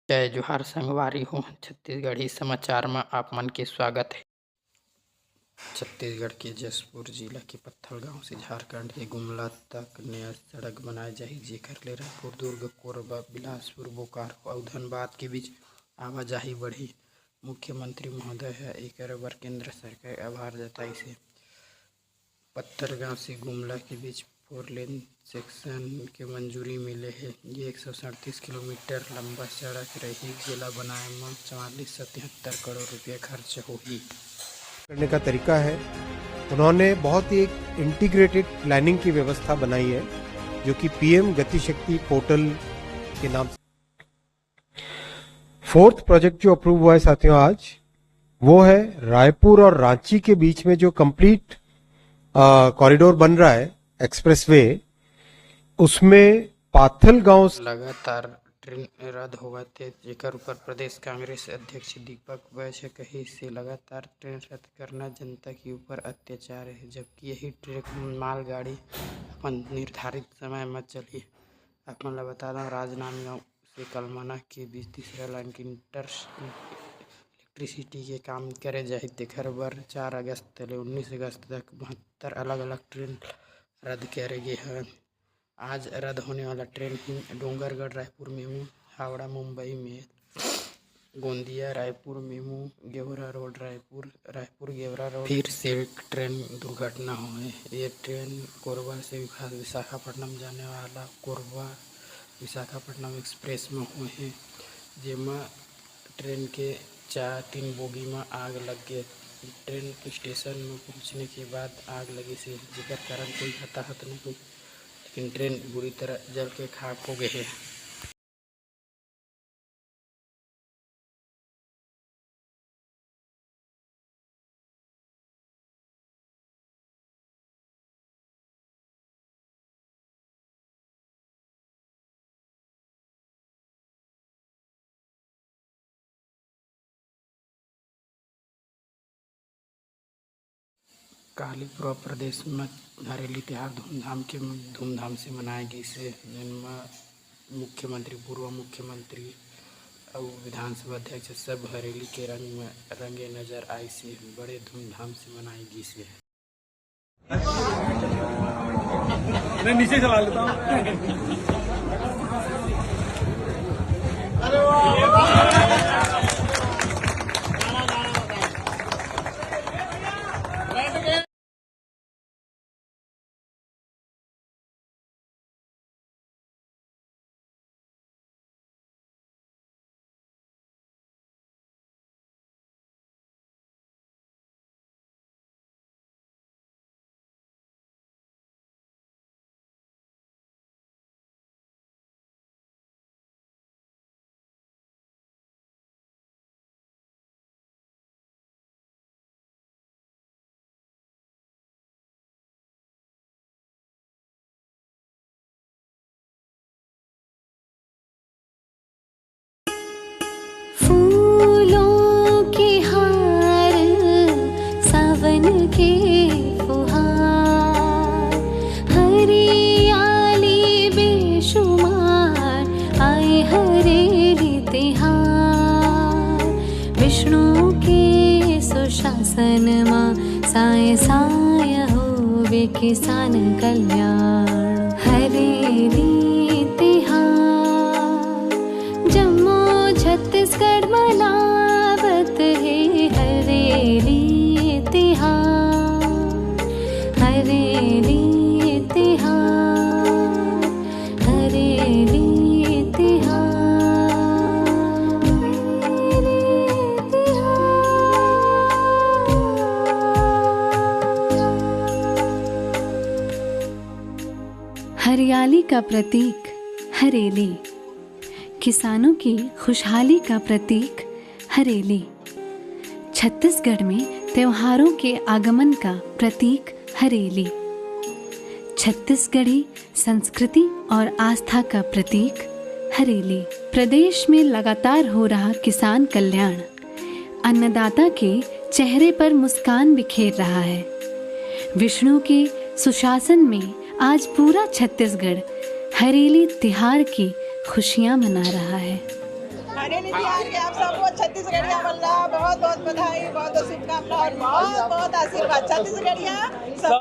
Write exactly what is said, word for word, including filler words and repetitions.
जय जोहार संगवारी हो, छत्तीसगढ़ी समाचार म आप मन के स्वागत हे। छत्तीसगढ़ के जशपुर जिला के पत्थलगांव से झारखंड के गुमला तक नया सड़क बनाए जाही, जेकर ले रायपुर, दुर्ग, कोरबा, बिलासपुर, बोकारो अउ धनबाद के बीच आवाजाही बढ़ही। मुख्यमंत्री महोदय ह एकर बर केंद्र सरकार के आभार जताइस हे। पत्थलगांव से गुमला के बीच फोर लेन सेक्शन के मंजूरी मिले हे। ये एक सौ सैंतीस किलोमीटर लंबा सड़क रही, जेला बनाए म चवालीस से तिहत्तर करोड़ रुपया खर्च होही। करने का तरीका है। उन्होंने बहुत ही एक इंटीग्रेटेड प्लानिंग की व्यवस्था बनाई है, जो कि पीएम गति शक्ति पोर्टल के नाम से। फोर्थ प्रोजेक्ट जो अप्रूव हुआ है साथियों आज, वो है रायपुर और रांची के बीच में जो कंप्लीट कॉरिडोर बन रहा है, एक्सप्रेसवे, उसमें पाथलगांव से लगातार ट्रेन रद्द होवत हे, जेकर ऊपर प्रदेश कांग्रेस अध्यक्ष दीपक वैश्य कहिस हे, लगातार ट्रेन रद्द करना जनता के ऊपर अत्याचार हे, जबकि यही ट्रेन मालगाड़ी अपन निर्धारित समय म चलही। आप मन ल बता दंव, राजनांदगांव से कलमना के बीच तीसरा लाइन के इंटर इलेक्ट्रिसिटी के काम करे जाही, तेखर बर चार अगस्त ले उन्नीस अगस्त तक बहत्तर अलग-अलग ट्रेन रद्द करे गे हे। आज रद्द होने वाला ट्रेन ही Dongargarh Raipur MEMU, Howrah Mumbai mail, Gondia Raipur MEMU, Gevra road Raipur, Raipur Gevra road. फिर से एक ट्रेन दुर्घटना होए। ये ट्रेन कोरबा से विभा-, विशाखापट्टनम जाने वाला कोरबा विशाखापट्टनम एक्सप्रेस में होए हे, जेमा ट्रेन के चार, तीन बोगी म आग लग गे। ट्रेन स्टेशन म पहुंचने के बाद आग लगिस हे, जेकर कारण कोई हताहत नहीं, लेकिन ट्रेन बुरी तरह जल के खाक हो गे हे। काली पूरा प्रदेश म हरेली तिहार धूमधाम के, धूमधाम से मनाए गिस हे, जेन म मुख्यमंत्री, पूर्व मुख्यमंत्री अउ विधानसभा अध्यक्ष सब हरेली के रंग म रंगे नजर आइस हे। बड़े धूमधाम से मनाए गिस हे। मैं नीचे चला लेता हूँ। फूलों के हार, सावन के फुहार, हरियाली बेशुमार, आए हरेली तिहार। विष्णु के सुशासन मा साय साय होवे किसान कल्याण। हरेली तिहार, जम्मो छत्तीसगढ़ मनावत हे हरेली तिहार। हरेली तिहार, हरेली तिहार, हरेली तिहार। हरियाली का प्रतीक हरेली, किसानों की खुशहाली का प्रतीक हरेली। छत्तीसगढ़ में त्योहारों के आगमन का प्रतीक हरेली। छत्तीसगढ़ी संस्कृति और आस्था का प्रतीक हरेली। प्रदेश में लगातार हो रहा किसान कल्याण, अन्नदाता के चेहरे पर मुस्कान बिखेर रहा है। विष्णु के सुशासन में आज पूरा छत्तीसगढ़ हरेली तिहार की खुशियां मना रहा है। हरे नीति आर के आप सबो छत्तीसगढ़िया मन ला बहुत बहुत बधाई, बहुत बहुत शुभकामना और बहुत बहुत आशीर्वाद। छत्तीसगढ़िया सब